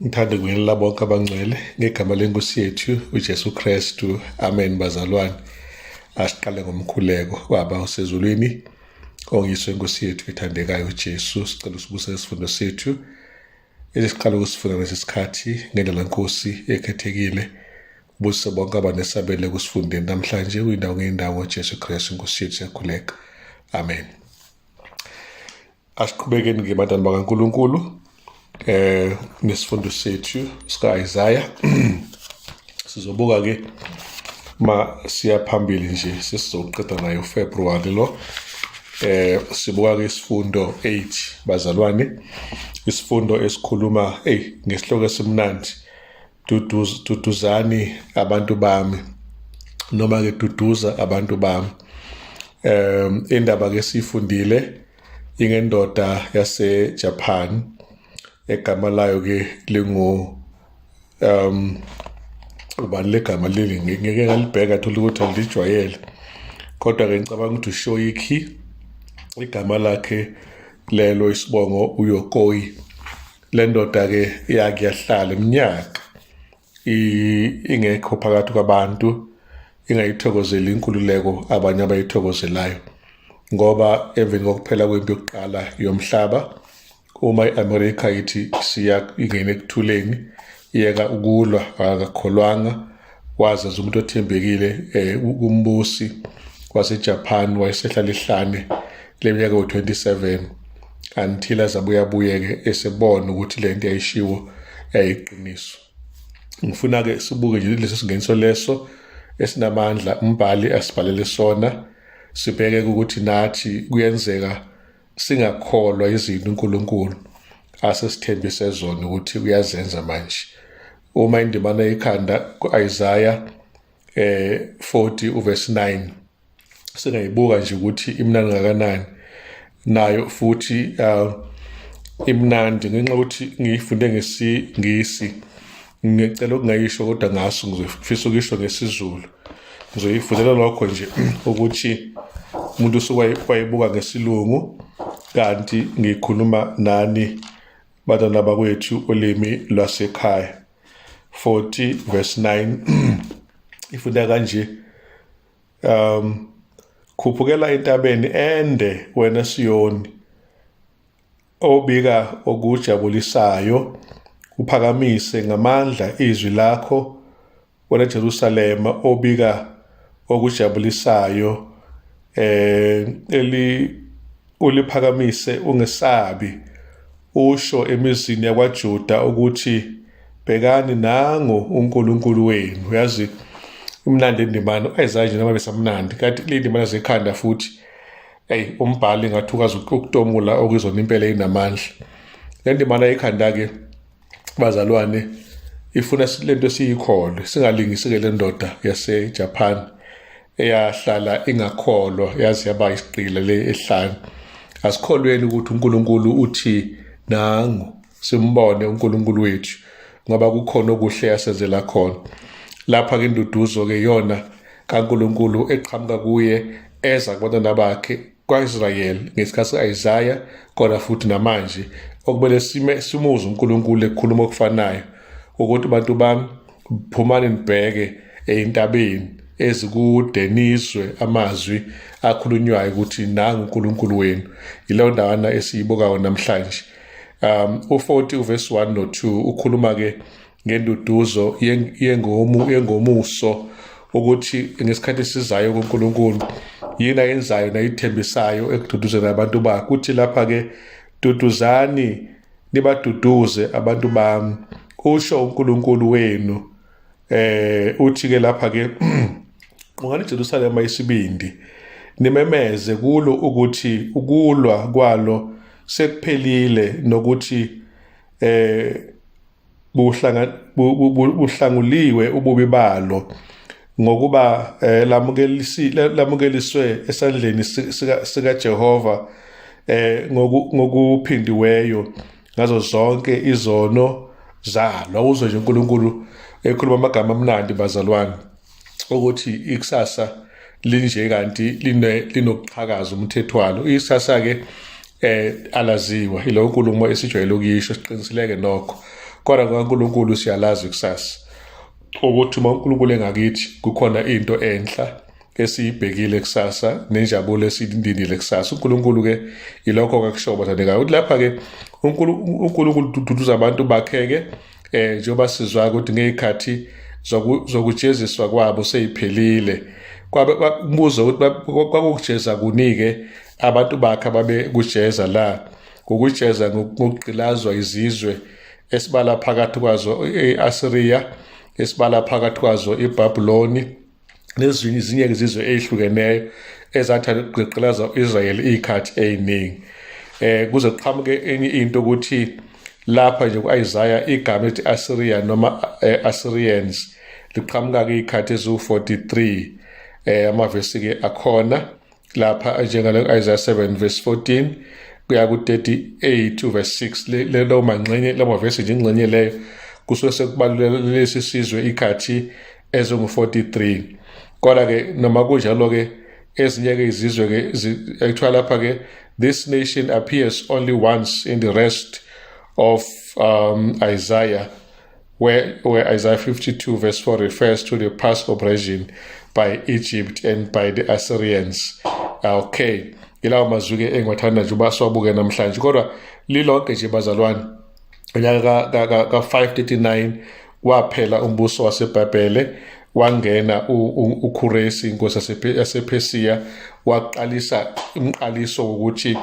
Ngithanda ukubingelela bonke abangcwele ngegama lenkosi yethu uJesu Kristu. Amen bazalwane. Asiqale ngomkhuleko. Baba osezulwini, ongiswe inkosi yethu ethandekayo uJesu, sicela usibuse isifundo sethu esiqala ukusifunda lesi sikhathi ngendlela nkosi ekhethekile. Ubusise bonke abanesabelo ekusifundeni namhlanje kwindawo ngeyindawo ngoJesu Kristu inkosi yethu siyakhuleka. Amen. Asiqhubekeni ke bantwana bakaNkuluNkulu nesifundo sethu sika Isaiah. Sizobuka ke ma siya phambili nje sesizoqeda nayo February lo. Sibuka ke isifundo 8 bazalwane, isifundo esikhuluma hey ngesihloko esimnandi, duduzani abantu bami, noma ke duduza abantu bami. Indaba ke sifundile ingendoda yase Japan egama layo ke lingu ubani legama leli, ngeke ngalibheka thola ukuthi alijwayele, kodwa ke ngicabanga ukuthi uShoiki igama lakhe lelo, isibongo uYokoi. Le ndoda ke yake yahlala iminyaka ingekho phakathi kwabantu, ingayithokozeli inkululeko abanye abayithokozelayo, ngoba emveni kokuphela kwempi yokuqala yomhlaba, uma i-Amerika ithi siya ingene ekuthuleni, iyeka ukulwa, akakholwanga, wazenza umuntu othembekile kumbusi waseJapan, wayesehlala ehlane leminyaka ewu-27 until aze abuye-ke esebona ukuthi le nto yayishiwo yayiqiniso. Ngifuna-ke sibuke nje leso singeniso leso esinamandla umbhali asibhalele sona, sibheke ukuthi nathi kuyenzeka singakholwa izinto uNkulunkulu asesithembise zona ukuthi uyazenza manje. Uma indimana ikhanda ku-Isaiah 40 uverse 9 singayibuka nje ukuthi imnandi ngakanani nayo futhi imnandi ngenxa yokuthi ngiyifunde ngesiNgisi. Ngicela ukungayisho kodwa ngaso ngizofisa ukisho ngesiZulu. Ngizoyifundela lokho nje ukuthi umuntu usuke wayibuka ngesilungu kanti ngikhuluma nani bantwana bakwethu ulimi lwasekhaya. 40 verse 9 ifunda kanje: khuphukela entabeni ende wena Siyoni, obika okujabulisayo, uphakamise ngamandla izwi lakho wena Jerusalema, obika okujabulisayo, eli uliphakamise ungesabi, usho emizini yakwaJuda ukuthi bhekani nangu uNkulunkulu wenu. Uyazi imnandi indimana u-Isaya nje noma besamnandi, kanti le ndimana zekhanda futhi hey umbhali ngathi ukwazi ukutomula okuzona impela inamandla. Le ndimana yekhanda-ke bazalwane ifuna lento esiyikholwe, singalingisi-ke le ndoda yaseJapan eyahlala ingakholwa yazi yaba isigqila le ehlane. Asikholweni ukuthi uNkulunkulu uthi nangu, simbone uNkulunkulu wethu ngoba kukhona okuhle asenzela khona. Lapha ke induduzo ke yona kaNkulunkulu eqhamuka kuye eza kubantwana bakhe kwa-Israyeli ngesikhathi sika-Isaya, kodwa futhi namanje okumele simuze uNkulunkulu ekhuluma okufanayo ukuthi bantu bami phumani nibheke eyintabeni ezikude nizwe amazwi akhulunywayo ukuthi nangu uNkulunkulu wenu. Yileyo ndawana esiyibukayo namhlanje. U40 uverse 1 no 2 ukhuluma ke ngenduduzo yengomuso ukuthi ngesikhathi esizayo kuNkulunkulu yini ayenzayo nayithembisayo ekududuzeni abantu bakhe. Uthi lapha ke duduzani nibaduduze abantu bami, usho uNkulunkulu wenu. Uthi ke lapha ke ungani Jerusalema isibindi, nimemeze kulo ukuthi ukulwa kwalo sekuphelile nokuthi buhlanguliwe ububi balo, ngokuba lamukeliswe esandleni sikaJehova ngokuphindiweyo ngazo zonke izono zalo. Uzwe nje uNkulunkulu ekhuluma amagama amnandi bazalwane ukuthi ikusasa linje kanti linokuqhakaza umthetho walo. Ikusasa ke alaziwa, ilo nkulumo esijwayele ukuyisho, siqinisileke nokho. Kodwa ngokaNkulunkulu siyalazi ikusasa, ukuthi uma uNkulunkulu engakithi kukhona into enhla esiyibhekile kusasa nenjabulo esiyilindile kusasa. UNkulunkulu ke ilokho akakushoyo bathandekayo, ukuthi lapha ke uNkulunkulu ududuza abantu bakhe ke, njengoba sizwa ukuthi ngezikhathi zokujeziswa kwabo seyiphelile. Kwabe umbuzo ukuthi kwakukujeza kunike abantu bakhe ababekujeza la, ngokujeza ngokugqilazwa izizwe esibala phakathi kwazo iAssyria, esibala phakathi kwazo iBabyloni nezinye izinye izizwe ezihlukeneyo ezathanda ukugqilazwa uIsrael izikhathi eziningi. Kuze kuqhamuke enye into ukuthi lapha nje kuIsaiah igama elithi Assyria noma Assyrians liqhamuka kuyikhathi eziwu-43, amavesi ke akhona lapha njengale Isaiah 7 verse 14 kuya ku-38 verse 6. Lelo mangxenye lama vesi nje, ingxenye leyo kusuke sekubaluleke lesi sizwe ikhathi ezingu-43. Kodwa ke noma kunjalo ke, ezinye ke izizwe ke ekuthiwa lapha ke, this nation appears only once in the rest of Isaiah, where Isaiah 52 verse 4 refers to the past oppression by Egypt and by the Assyrians. Okay, ilawo mazwi ke engiwathanda nje uba siwabuke namhlanje. Kodwa lilonke nje bazalwane, unyaka ka-539 waphela umbuso waseBhabhele, wangena uKhuresi inkosi yasePersia, waqalisa umqaliso wokuthi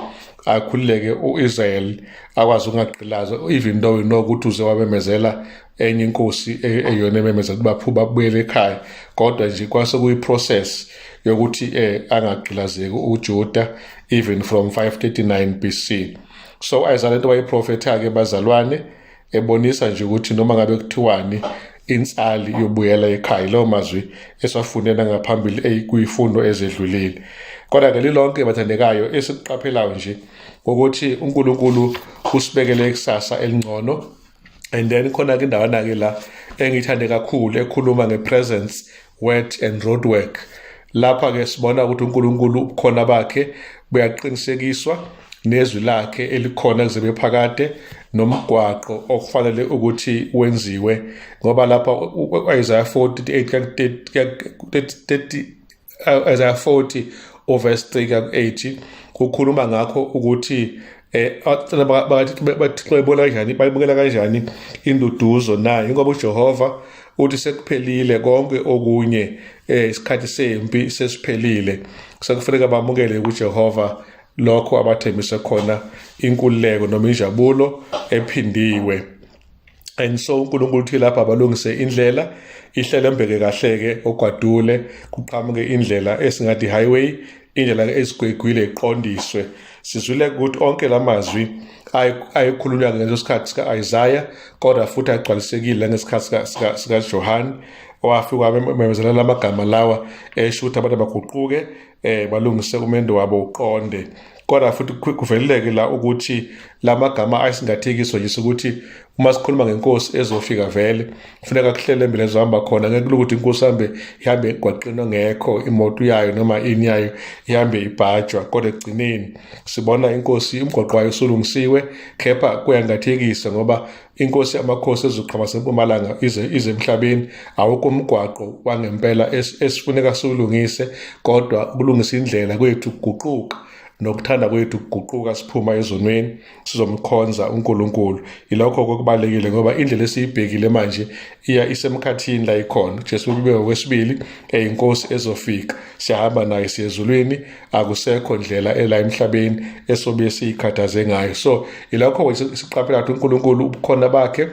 akhululeke uIsrael akwazi ukungagqilazwa, even though you know ukuthi uze wamemezela enye inkosi eyona ememezela ukuthi baphuba babuyele ekhaya. Kodwa nje kwase kuyi-process yokuthi angagqilazeki uJuda even from 539 BC. So Isaiah lento wayiprofetha ke bazalwane, ebonisa nje ukuthi noma ngabe kuthiwani insali yobuyela ekhaya, lawo mazwi esiwafunde ngaphambili kuyifundo ezedlulile. Kodwa ke lilonke bathandekayo, esikuqaphelayo nje ukuthi uNkulunkulu usibekele ikusasa elingcono. And then khona ke indawana ke la engiyithande kakhulu ekhuluma ngepresence, word and road work. Lapha ke sibona ukuthi uNkulunkulu ubukhona bakhe buyaqinisekiswa nezwi lakhe elikhona kuze bephakade, nomgwaqo okufanele ukuthi wenziwe, ngoba lapha u-Isaiah 40 30, Isaiah 40 verse 3 ku 8 kukhuluma ngakho ukuthi bathi bayibona kanjani, bayibukela kanjani induduzo nayo, ngoba uJehova uthi sekuphelile konke okunye, isikhathi sempi sesiphelile, sekufuneka bamukele kuJehova lokho abathembise khona, inkululeko noma injabulo ephindiwe. And so uNkulunkulu uthi lapha abalungise indlela ihlelembeke kahle-ke ogwadule, kuqhamuke indlela esingathi highway, indlela ezigwegwile iqondiswe. Sizwile ukuthi onke lamazwi ayekhulunywa ngaleso sikhathi sika-Isaya, kodwa futhi agcwalisekile ngesikhathi sikaJohn owafika wamemezela lamagama lawa, esho ukuthi abantu abaguquke, balungise umendo wabo uqonde. Kodwa futhi kuveleleke la ukuthi lamagama ayisingathekiso nje ukuthi uma sikhuluma ngenkosi ezofika vele kufuneka kuhlele embele ezohamba khona. Ngeke ukuthi inkosi hambe ihambe emgwaqeni ongekho, imoto yayo noma ini yayo ihambe ibhajwa. Kodwa ekugcineni sibona inkosi umgwaqo wayo usulungisiwe, kepha kuyangathekisa ngoba inkosi amakhosi ezoqhama sempumalanga ize emhlabeni, awukho umgwaqo wangempela esifuneka siwulungise. Kodwa ukulungisa indlela kwethu kuguquka nokuthanda kwethu kuguquka siphuma ezonweni sizomkhonza uNkulunkulu, ilokho okubalekile, ngoba indlela esiyibhekile manje iya isemkhathini la ikhona Jesu ube ngokwesibili eyinkosi ezofika, siyahamba naye siyezulwini, akusekho ndlela ela emhlabeni esobe siyikhathaze ngayo. So ilokho siqaphela ukuthi uNkulunkulu ubukhona bakhe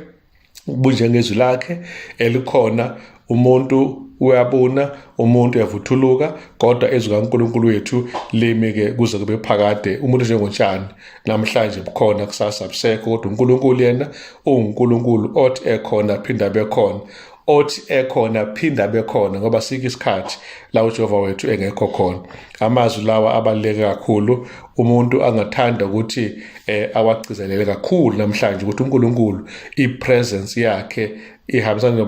bunjengezwi lakhe elikhona. Umuntu uyabuna, umuntu uyavuthuluka, kodwa izwi kaNkulunkulu wethu limi ke kuze kube phakade. Umuntu njengotshani, namhlanje bukhona, kusasa busekho, kodwa uNkulunkulu yena uwuNkulunkulu othi ekhona phinda abe khona, othi ekhona phinda abe khona, ngoba sikho isikhathi la uJehova wethu engekho khona. Amazwi lawa abaluleke kakhulu, umuntu angathanda ukuthi awagcizelele kakhulu namhlanje ukuthi uNkulunkulu ipresence yakhe ihambisana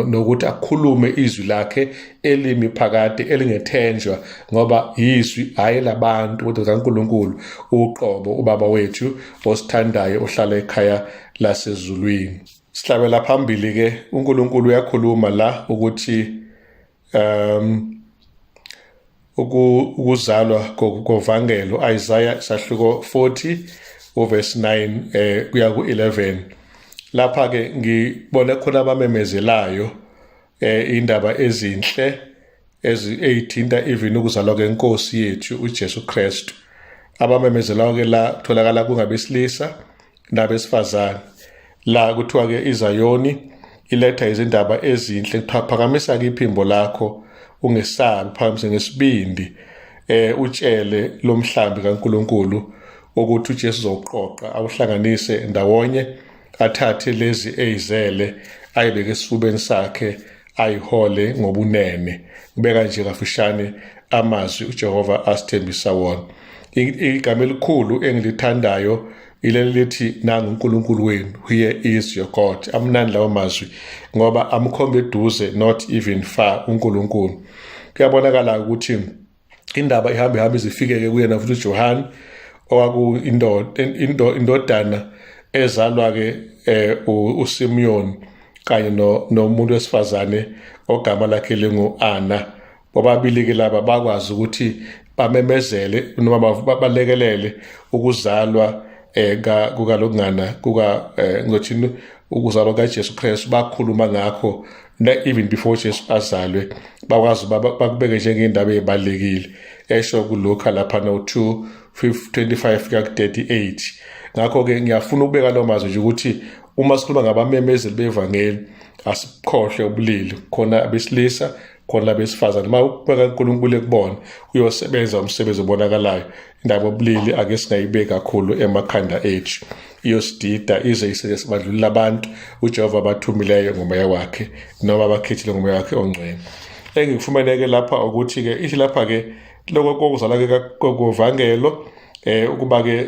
nokuthi akhulume izwi lakhe elimi phakade elingethenjwa, ngoba yizwi hhayi labantu kodwa kaNkulunkulu uqobo, ubaba wethu osithandayo ohlala ekhaya lasezulwini. Sihlabela phambili ke, uNkulunkulu uyakhuluma la ukuthi ukuzalwa kovangelo, Isaiah sahluko 40 uverse 9 kuya ku-11. Lapha ke ngibone khona abamemezelayo indaba ezinhle ezithinta even ukuzalwa kwenkosi yethu uJesu Kristu. Abamemezelayo ke la kutholakala kungabesilisa nabesifazane. La kuthiwa ke iZayoni iletha izindaba ezinhle, kuthiwa phakamisa ke iphimbo lakho, ungesabi, phakamise ngesibindi, utshele lomhlambi kaNkuluNkulu ukuthi uJesu uzoqoqa awuhlanganise ndawonye, athathe lezi ezizele ayibeke esifubeni sakhe, ayihole ngobunene. Ngibeka nje kafushane amazwi uJehova asithembisa wona. Igama elikhulu engilithandayo ileli lithi nangu uNkulunkulu wenu, here is your God. Amnandi lawo mazwi ngoba amkhomba eduze, not even far, uNkulunkulu. Kuyabonakala ukuthi indaba ihambe ihambe izifikeke kuyena futhi uJohn, owaku indodana ezalwa ke uSimeon kanye nomuntu wesifazane ogama lakhe lingu-Anna. Bobabili ke laba bakwazi ukuthi bamemezele noma balekelele ukuzalwa kukalongana kuka ngothini, ukuzalwa kaJesu Kristu. Bakhuluma ngakho even before Jesu azalwe, bakwazi bakubeke njengendaba ebalekile, esho kuLuka lapha no 2 25 kuya ku 38. Ngakho ke ngiyafuna ukubeka lo mazwi nje ukuthi uma sikhuluma ngabamemezeli bevangeli, asikhohle ubulili, khona abesilisa khona abesifazane. Uma ukubeka uNkulunkulu ekubona, uyosebenza umsebenzi obonakalayo. Indaba yobulili ake singayibeki kakhulu emakhanda ethu, iyosidida ize isebadlulile abantu uJehova abathumileyo ngomoya wakhe noma abakhethile ngomoya wakhe ongcwele. Engikufumeneke lapha ukuthi-ke ithi lapha-ke lokho kokuzala-ke kovangelo, ukuba-ke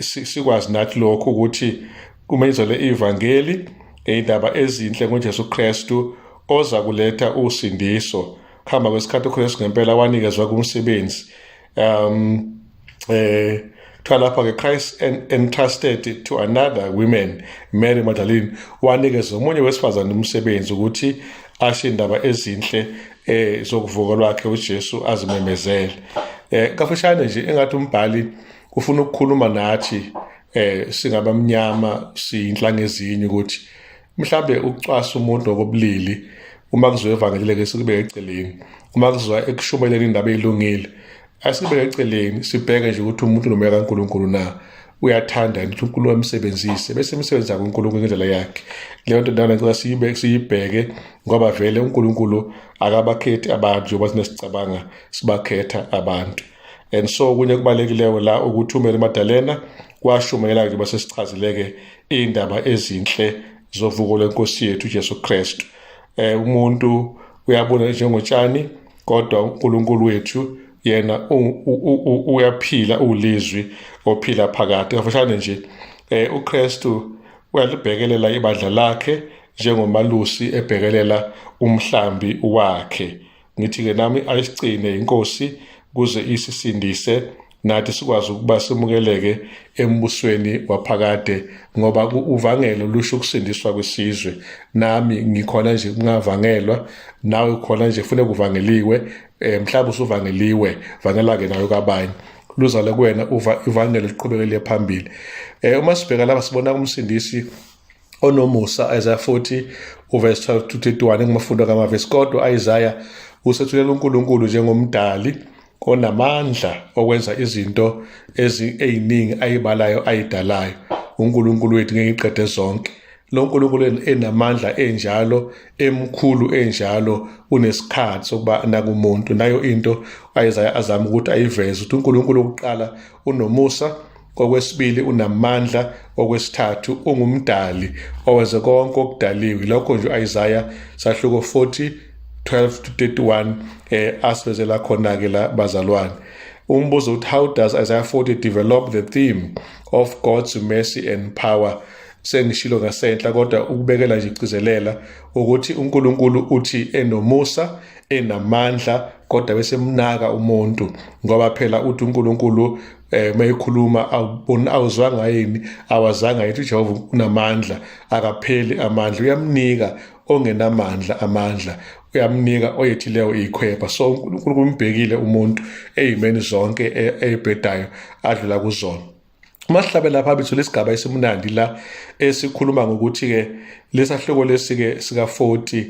sikwazi nathi lokhu ukuthi kumenyezelwe ivangeli, indaba ezinhle ngoJesu Kristu oza kuletha usindiso. Kuhamba kwesikhathi uKristu ngempela wanikezwa kumsebenzi. Kuthiwa lapha ke Christ entrusted to another women, Mary Magdalene, wanikeza omunye wesifazane umsebenzi ukuthi asho indaba ezinhle zokuvuka lwakhe uJesu, azimemezele. Kafushane nje engathi umbhali ufuna ukukhuluma nathi singabamnyama, siyinhlanga ezinye, ukuthi mhlambe ukucwasa umuntu ngokobulili uma kuzwa evangelile ke sikubeke eceleni, uma kuzwa ekushumayeleni indaba elungile asikubeke eceleni, sibheke nje ukuthi umuntu nomoya kaNkuluNkulu na, uyathanda yini ukuthi uNkulunkulu amsebenzise, bese emsebenza kuNkulunkulu ngendlela yakhe. Leyo nto ndana ngicela siyibeke, siyibheke, ngoba vele uNkulunkulu akabakhethi abantu njengoba thina sicabanga sibakhetha abantu. And so kunye kubalulekileyo la ukuthi uMary Magdalena washumayela njengoba sesichazileke indaba ezinhle zovuko lwenkosi yethu uJesu Kristu. Umuntu uyabona njengotshani, kodwa uNkulunkulu wethu yena uyaphila, ulizwi ophila phakade. Kafushane nje uKristu uyalibhekelela ibandla lakhe njengomalusi ebhekelela umhlambi wakhe. Ngithi-ke nami ayisigcine inkosi kuze isisindise nathi sikwazi ukuba simukeleke embusweni waphakade, ngoba uvangelo lusho ukusindiswa kwesizwe. Nami ngikhona nje kungavangelwa, nawe ukhona nje kufuneka uvangeliwe. Mhlawumbe usuvangeliwe, vangela-ke nawe kwabanye, luzale kuwena ivangelo liqhubekele phambili. Uma sibheka lapha sibona umsindisi onomusa, Isaiah 40 uverse 12 to 31, engimafunda kamavesi, kodwa Isaiah usethulela uNkulunkulu njengomdali onamandla okwenza izinto eziningi ayibalayo ayidalayo. uNkulunkulu wethu ngeke iqede zonke. Lo nkulunkulu enamandla enjalo, emkhulu enjalo, unesikhathi sokuba nakumuntu. Nayo into Isaiah azama ukuthi ayiveze, ukuthi uNkulunkulu okuqala unomusa, okwesibili unamandla, okwesithathu ungumdali owenze konke okudaliwe. Lokho nje Isaiah sahluko 40 12 to 31 asivezela khona ke la bazalwane. Umbuzo uthi, how does Isaiah 40 develop the theme of God's mercy and power? Sengishilo ngasenhla, kodwa ukubekela nje igcizelela ukuthi uNkulunkulu uthi enomusa, enamandla, kodwa bese mnaka umuntu, ngoba phela uthi uNkulunkulu Mayikhuluma awubona, awuzwanga yini, awazanga yini? UJehova unamandla, akapheli amandla. Uyamnika ongenamandla amandla, uyamnika oyethileyo ikhwepha. So uNkulunkulu umbhekile umuntu eyimeni zonke eyibhedayo adlula kuzona. Masihlabe lapha bithu lesigaba esimnandi la esikhuluma ngokuthi-ke lesahluko lesi-ke sika-40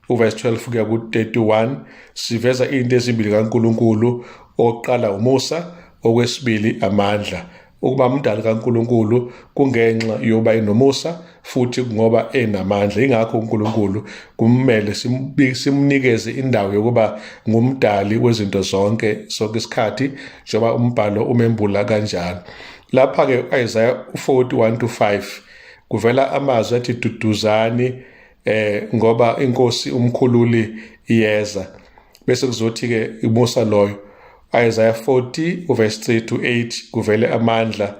uverse 12 kuya ku-31 siveza into ezimbili kaNkulunkulu. Oqala umusa, okwesibili amandla. Ukuba umdali kaNkulunkulu kungenxa yoba enomusa futhi ngoba enamandla. Ingakho uNkulunkulu kumele simnikeze indawo yokuba ngumdali wezinto zonke sonke isikhathi, njengoba umbhalo umembula kanjalo. Lapha-ke u-Isaya 41 to 5 kuvela amazwi athi, "Duduzani, ngoba inkosi umkhululi iyeza." Bese kuzothi ke umusa loyo. Isaiah 40 uverse 3 to 8 kuvele amandla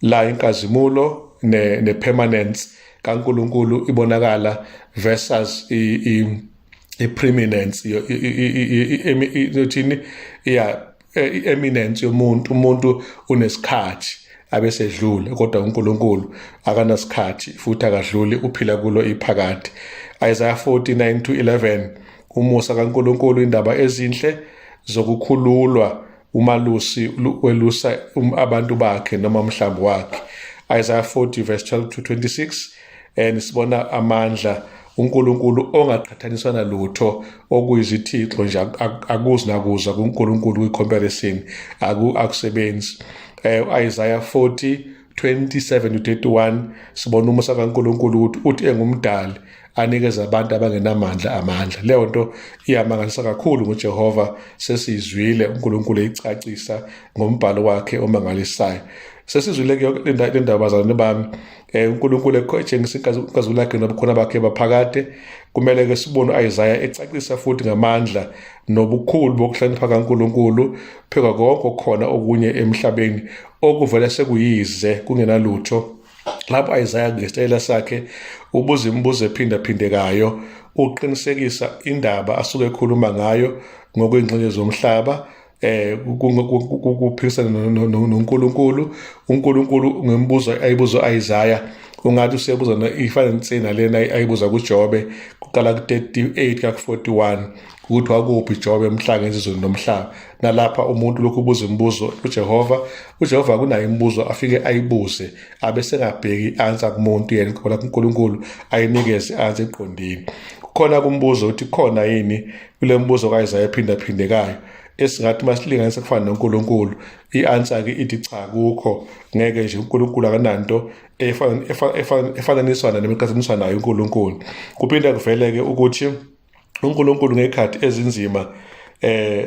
la, inkazimulo ne permanence kaNkuluNkulu ibonakala versus i preeminence, ithini ya, i-eminence yomuntu. Umuntu unesikhathi abesedlule, kodwa uNkulunkulu akanasikhathi futhi akadluli, uphila kulo iphakade. Isaiah 49 to 11, umusa kaNkulunkulu, indaba ezinhle zokukhululwa, umalusi welusa abantu bakhe noma umhlambi wakhe. Isaiah 40 verse 12 to 26, and sibona amandla uNkulunkulu ongaqhathaniswa nalutho, okuyizithixo nje akuzi nakuza kuNkulunkulu kwi-comparison, akusebenzi. Isaiah 40 27 to 31 sibona umusa kaNkulunkulu ukuthi uthi engumdali anikeza abantu abangenamandla amandla. Leyo nto iyamangalisa kakhulu ngoJehova. Sesizwile uNkulunkulu eyicacisa ngombhalo wakhe omangalisayo. Sesizwile ke le ndaba, bazalwane bami, uNkulunkulu etshengisa inkazimulo yakhe nobukhona bakhe baphakade. Kumele ke sibone uIsaiah ecacisa futhi ngamandla nobukhulu bokuhlakanipha kaNkulunkulu pheka konke okukhona okunye emhlabeni okuvele sekuyize kungenalutho. Lapho Isaiah ngesitayela sakhe ubuza imibuzo ephindaphindekayo, uqinisekisa indaba asuke ekhuluma ngayo ngokwengxenye zomhlaba, kuphikisana noNkulunkulu. UNkulunkulu ngemibuzo ayibuza Isaiah ungathi usebuza ifana insina lena ayibuza kuJobe kuqala ku-38 ka-41 ukuthi wakuphi Jobe mhla ngenza nomhlaba. Nalapha umuntu lokhu ubuza imibuzo kuJehova. UJehova akunayo imibuzo afike ayibuze abe sengabheki answer kumuntu yena, ngoba kuNkulunkulu ayinikeze answer eqondile. Kukhona kumbuzo uthi khona yini kule mbuzo kaIsaya ephindaphindekayo esingathi masilinganisa kufana noNkulunkulu? I-answer ke ithi cha, kukho ngeke nje. uNkulunkulu akananto efananiswa noma eqhathaniswa nayo uNkulunkulu. Kuphinde kuveleke ukuthi uNkulunkulu ngekhathi ezinzima,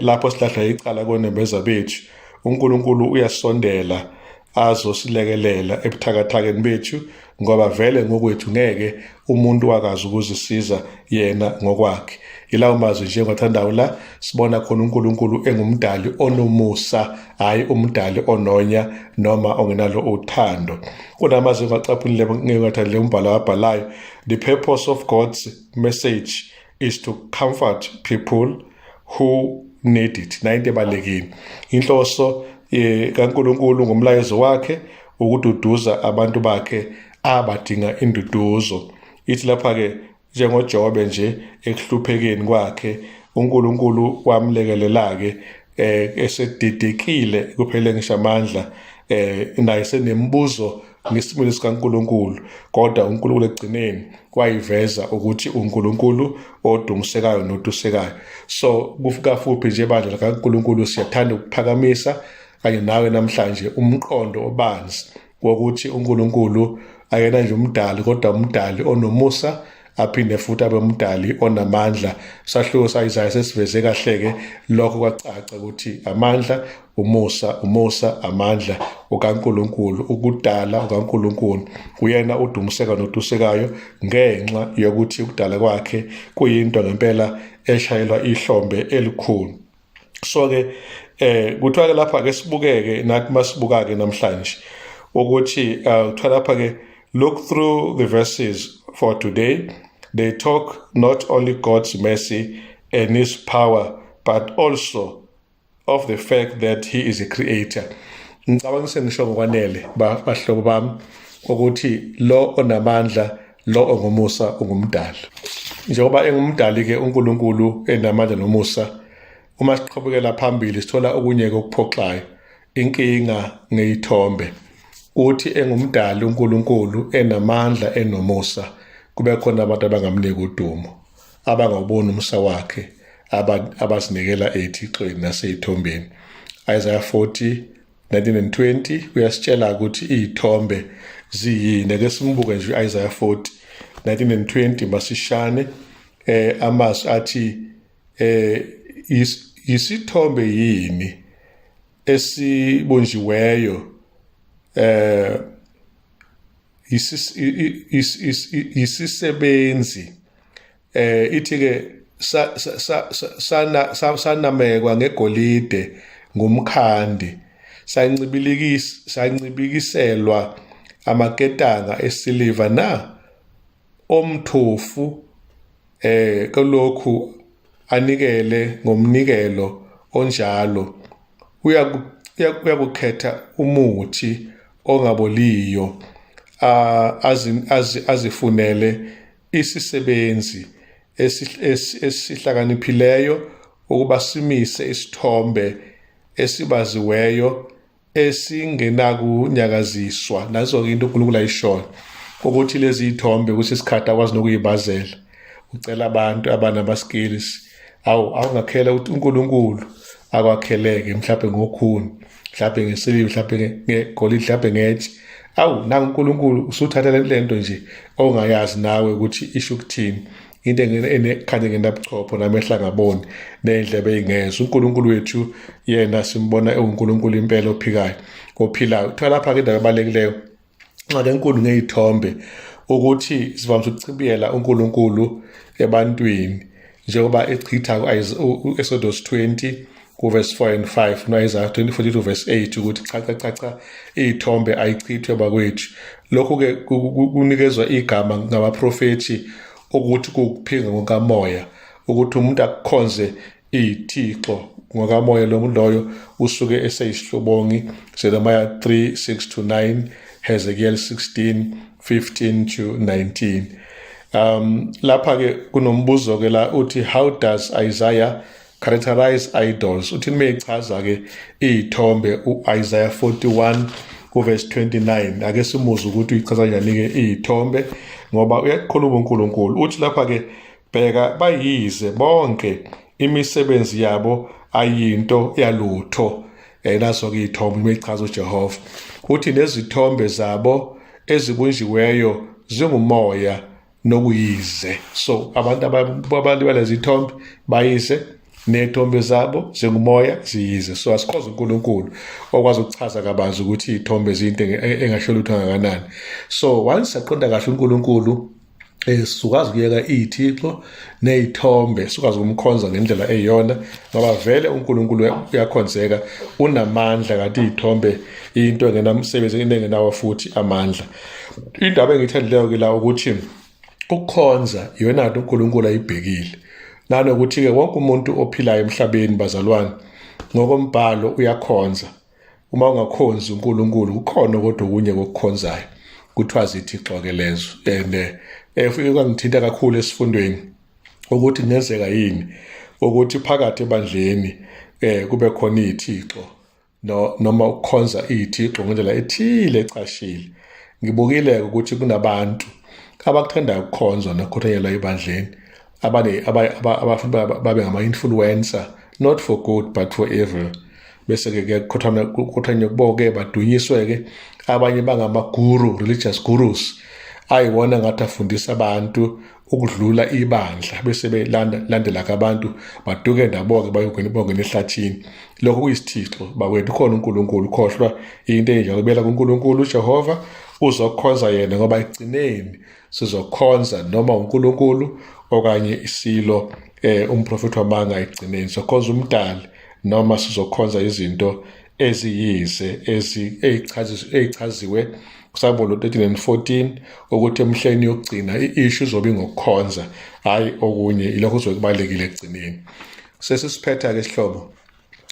lapho silahla icala konembeza bethu, uNkulunkulu uyasondela azosilekelela ebuthakathakeni bethu, ngoba vele ngokwethu ngeke umuntu wakazi ukuzisiza yena ngokwakhe. Yilawo mazwi nje engiwathandayo la sibona khona uNkulunkulu engumdali onomusa, hhayi umdali ononya noma ongenalo uthando. Kunamazwi engiwacaphunile ngingathandile umbhalo wabhalayo: "The purpose of God's message is to comfort people who need it." Nayo into ebalulekile, inhloso kaNkulunkulu ngomlayezo wakhe ukududuza abantu bakhe abadinga induduzo. Ithi lapha-ke njengoJobe nje ekuhluphekeni kwakhe, uNkulunkulu wamlekelela-ke esedidekile kuphele ngisho amandla, naye senemibuzo ngesimilo sikaNkulunkulu, kodwa uNkulunkulu ekugcineni wayiveza ukuthi uNkulunkulu odumisekayo notusekayo. So kufika nje bandla likaNkulunkulu, siyathanda ukuphakamisa kanye nawe namhlanje umqondo obanzi wokuthi uNkulunkulu akena nje umdali, kodwa umdali onomusa aphinde futhi abe umdali onamandla. Sahluko saIsaya sesiveze kahle-ke lokho, kwacaca ukuthi amandla, umusa, umusa, amandla okaNkulunkulu, ukudala okaNkulunkulu. Uyena udumiseka notusekayo ngenxa yokuthi ukudala kwakhe kuyinto ngempela eshayelwa ihlombe elikhulu. So ke kuthiwa ke lapha ke sibukeke nathi masibuka ke namhlanje ukuthi kuthiwa lapha ke, look through the verses for today. They talk not only God's mercy and his power, but also of the fact that he is a creator. Ngicabanga sengisho ngokwanele bahlobo bami ukuthi lo onamandla, lo ongomusa, ungumdali. Njengoba engumdali ke uNkulunkulu enamandla nomusa, uma siqhubekela phambili sithola okunye okuphoxayo, inkinga ngeyithombe. Uthi engumdali uNkulunkulu enamandla enomusa, kube khona abantu abangamniki udumo, abangawuboni umusa wakhe, abazinikela ey'thixweni nasey'thombeni. Isaiah 40 19 and 20 uyasitshela ukuthi iy'thombe ziyini. Ake simbuke nje u-Isaiah 40 19 and 20 masishane. Amazwi athi yisithombe yini esibunjiweyo, yisisebenzi, ithi ke sana sanamekwa ngegolide ngumkhandi, sancibilikiselwa amaketanga esiliva na omthofu, kulokhu anikele ngomnikelo onjalo, uyakukhetha umuthi ongaboliyo, azifunele isisebenzi esihlakaniphileyo ukuba simise isithombe esibaziweyo esingenakunyakaziswa. Nazo-ke into uNkulunkulu ayishoyo ukuthi lezi iy'thombe kuthi isikhathi akwazi nokuyibazela, ucela abantu abanama-skills. Awu, awungakhela ukuthi uNkulunkulu akwakheleke mhlawumbe ngokhuni, mhlawumbe ngesiliva, mhlawumbe ngegolide, mhlawumbe ngetshe. Awu, nangu uNkulunkulu usuthatha le nto nje ongayazi nawe ukuthi isho ukuthini, into enekhanya ngenabuchopho namehla angaboni ney'ndlebe ey'ngezwa. UNkulunkulu wethu yena simbona ewuNkulunkulu impela ophikayo, ophilayo. Kuthiwa lapha-ke indaba ebalulekileyo, ingxaki enkulu ngey'thombe ukuthi sivamise ukuchibiyela uNkulunkulu ebantwini, njengoba echitha ku-Exodus 20 kuverse 4 and 5 no-Isaiah 42 verse 8 ukuthi cha cha cha cha, iy'thombe ayichithwe bakwethu. Lokhu-ke kunikezwa igama ngabaprofethi ukuthi kuwukuphinga ngokamoya, ukuthi umuntu akukhonze iy'thixo ngokamoya, lo muntu loyo usuke eseyisihlobongi. Jeremiah 3 6 to 9, Hezekiel 16 15 to 19. Lapha ke kunombuzo ke la uthi, how does Isaiah characterize idols? Uthi mechaza ke izithombe uIsaiah 41 kuverse 29. Ake simuze ukuthi uyichaza kanjani ke izithombe, ngoba uyakhuluma uNkulunkulu. Uthi lapha ke, bheka bayize bonke, imisebenzi yabo ayinto yalutho. Nazo ke izithombe mechaza uJehova. Uthi nezithombe zabo ezibunjiweyo zingumoya nokuyize. So abantu abalibala izithombe bayize, ney'thombe zabo zingumoya, ziyize. So asikhoze uNkulunkulu okwazi ukuchaza kabanzi ukuthi iy'thombe ziyinto engasho lutho kangakanani. So once saqonda kahle uNkulunkulu, sukwazi ukuyeka iy'thixo ney'thombe, sukwazi ukumkhonza ngendlela eyiyona, ngoba vele uNkulunkulu uyakhonzeka, unamandla, kanti iy'thombe into engenamsebenzi, into engenawo futhi amandla. Indaba engiyithandileyo-ke la ukuthi ukukhonza iyona nto uNkulunkulu ayibhekile, nanokuthi-ke wonke umuntu ophilayo emhlabeni, bazalwane, ngokombhalo uyakhonza. Uma ungakhonzi uNkulunkulu, kukhona kodwa okunye kokukhonzayo, kuthiwa zithixo-ke lezo. And fike kwangithinta kakhulu esifundweni ukuthi kungenzeka yini ukuthi phakathi ebandleni kube khona iy'thixo, no noma ukukhonza iy'thixo ngendlela ethile ecashile. Ngibukile ukuthi kunabantu abakuthandayo ukukhonzwa nokukhotanyelwa ebandleni, abafuna babe ngama-influencer, not for good but for evil. Bese-ke kuyakhothana kukhothanywe kubo-ke, badunyiswe-ke. Abanye bangamaguru, religious gurus, ayiwona ngathi afundisa abantu ukudlula ibandla, bese belandela-ke abantu baduke nabo-ke bayongena bongena ehlathini. Lokho kuyisithixo bakwethu. Ukhona uNkulunkulu, khohlwa into enjalo, kubela kuNkulunkulu uJehova, uzokhonza yena, ngoba ekugcineni sizokhonza noma uNkulunkulu okanye isilo, umprofethi wamanga. Ekugcineni sizokhonza umdali noma sizokhonza izinto eziyize ezichaziwe kuSambulo 13 and 14, ukuthi emhleni yokugcina i-issue izobe ngokukhonza, hayi okunye. Ilokho kuzobe kubalekile ekugcineni. Sesisiphetha ke sihlobo.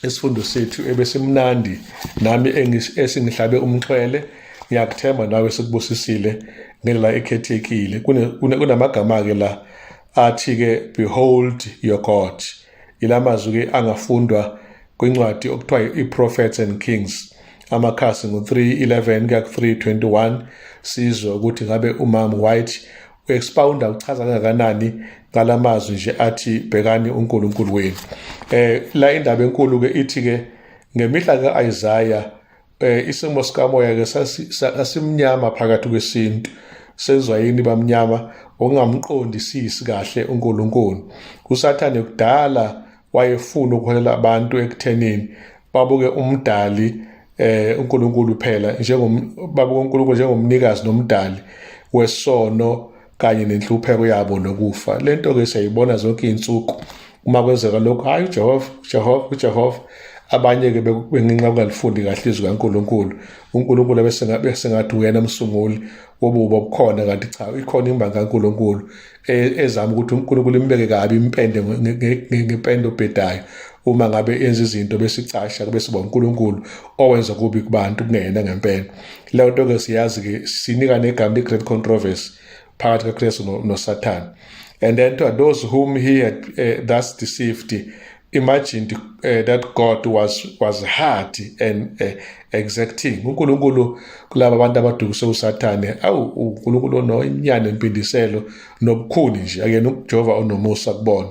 Isifundo sethu ebesimnandi nami esingihlabe umxhwele, ngiyakuthemba nawe sikubusisile ngendlela ekhethekile. Kunamagama-ke la athi-ke behold your God. Ilamazwi-ke angafundwa kwincwadi okuthiwa i-Prophets and Kings, amakhasi ngo-311 kuya ku-321, sizwe ukuthi ngabe uMam White u-expounda uchaza kangakanani ngalamazwi nje athi bhekani uNkulunkulu wenu. La indaba enkulu ke ithi ke ngemihla kaIsaya isimo sikamoya ke sasimnyama phakathi kwesintu. Sezwa yini bamnyama okungamqondisisi kahle uNkulunkulu. USathane kudala wayefuna ukuholela abantu ekuthenini babuke umdali uNkulunkulu phela, babuke uNkulunkulu njengomnikazi nomdali wesono kanye nenhlupheko yabo nokufa. Lento ke siyayibona zonke izinsuku uma kwenzeka lokho, hayi uJehova, uJehova, uJehova. Abanye ke bengenxa kungalifundi kahle izwi kaNkulunkulu, uNkulunkulu bese ngathi uyena umsunguli wobubi obukhona, kanti cha, ikhona imbangi kaNkulunkulu ezama ukuthi uNkulunkulu imbeke kabi impende ngepende obhedayo uma ngabe enza izinto besicasha bese ba uNkulunkulu owenza kubi kubantu kungeyena ngempela. Leyo nto ke siyazi ke, sinika negama le-great controversy phakathi kaKristu noSathane. And then to those whom he had thus deceived imagined that God was hard and exacting. uNkulunkulu kulaba bantu abadukise uSathane, awu uNkulunkulu ononyana empindiselo nobukhuni nje, akuyena uJehova onomusa kubona.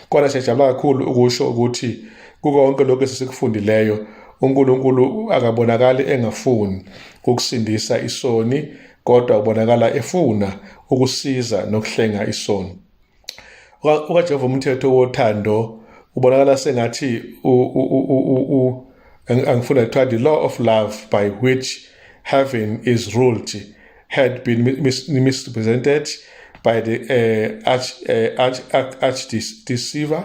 Kodwa siyajabula kakhulu ukusho ukuthi kukonke lokhu esikufundileyo, uNkulunkulu akabonakali engafuni ukusindisa isoni, kodwa ubonakala efuna ukusiza nokuhlenga isoni. OkaJehova umthetho wothando ubonakala sengathi angifuna kuthiwa the law of love by which heaven is ruled had been misrepresented by the arch deceiver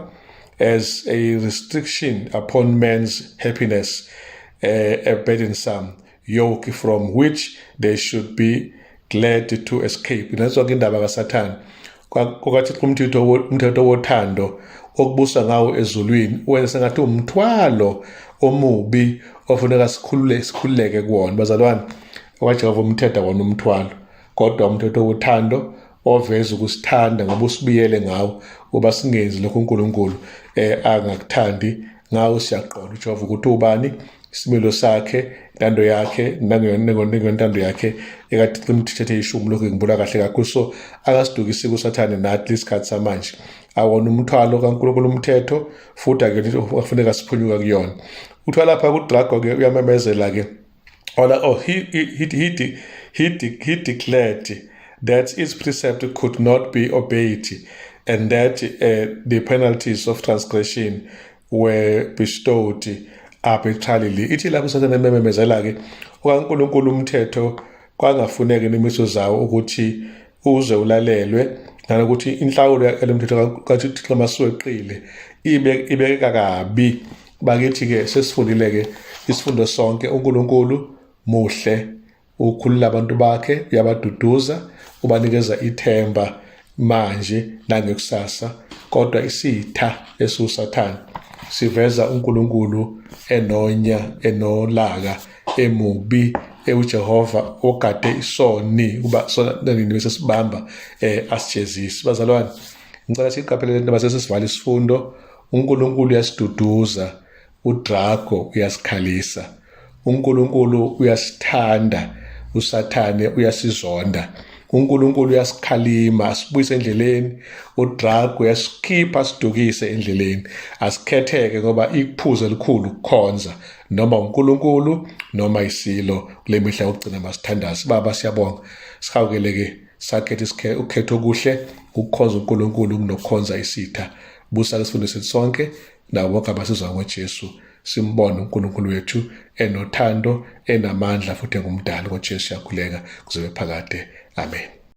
as a restriction upon man's happiness, a burdensome yoke from which they should be glad to escape. Naso ke indaba kaSathane kokaThixo, umthetho wothando okubusa ngawo ezulwini wenza sengathi umthwalo omubi ofuneka sikhululeke kuwona. Bazalwane, okaJehova umthetho wona umthwalo, kodwa umthetho wothando oveza ukusithanda ngoba usibiyele ngawo uba singenzi lokho uNkulunkulu angakuthandi ngawo. Siyaqonda uJehova ukuthi ubani, isimilo sakhe, intando yakhe, nangentando yakhe ekaThixo imithetho eyishumi, lokho ngibula kahle kakhulu. So akasidukisi kuSathane nathi lesikhathi samanje, awona umthwalo kaNkulunkulu umthetho, futhi akuyona afuneka siphunyuka kuyona. Kuthiwa lapha kuDrago ke uyamemezela ke, oh, he declared that his precept could not be obeyed and that the penalties of transgression were bestowed arbitrarily. Ithi lapho uSathane ememezela ke okaNkulunkulu umthetho kwangafuneki imiso zawo ukuthi uze ulalelwe, nanokuthi inhlawulo yalomthetho kaThixo masuweqile ibe ibeka kabi. Bakithi ke sesifundile ke isifundo sonke, uNkulunkulu muhle, ukhulula abantu bakhe, uyabaduduza, ubanikeza ithemba manje nangekusasa, kodwa isitha esiwuSathane siveza uNkulunkulu enonya, enolaka, emubi, ewuJehova ogade isoni kuba sona nini bese sibamba asijezisi. Bazalwane, ngicela siqaphele lento base sesivala isifundo. uNkulunkulu uyasiduduza, uDrago uyasikhalisa. uNkulunkulu uyasithanda, uSathane uyasizonda. uNkulunkulu uyasikhalima asibuyise endleleni, uDrago uyasikhipha asidukise endleleni. Asikhetheke ngoba iphuzu elikhulu ukukhonza noma uNkulunkulu noma isilo kule mihla yokugcina. Masithandaze. Baba, siyabonga, sihawukele ke, sakhethe ukhetho okuhle, ukukhonza uNkulunkulu kunokukhonza isitha. Busa isifundo sethu sonke nabo bonke abasizwa ngoJesu, simbone uNkulunkulu wethu enothando, enamandla futhi engumdali. NgoJesu yakhuleka kuze phakade, amen.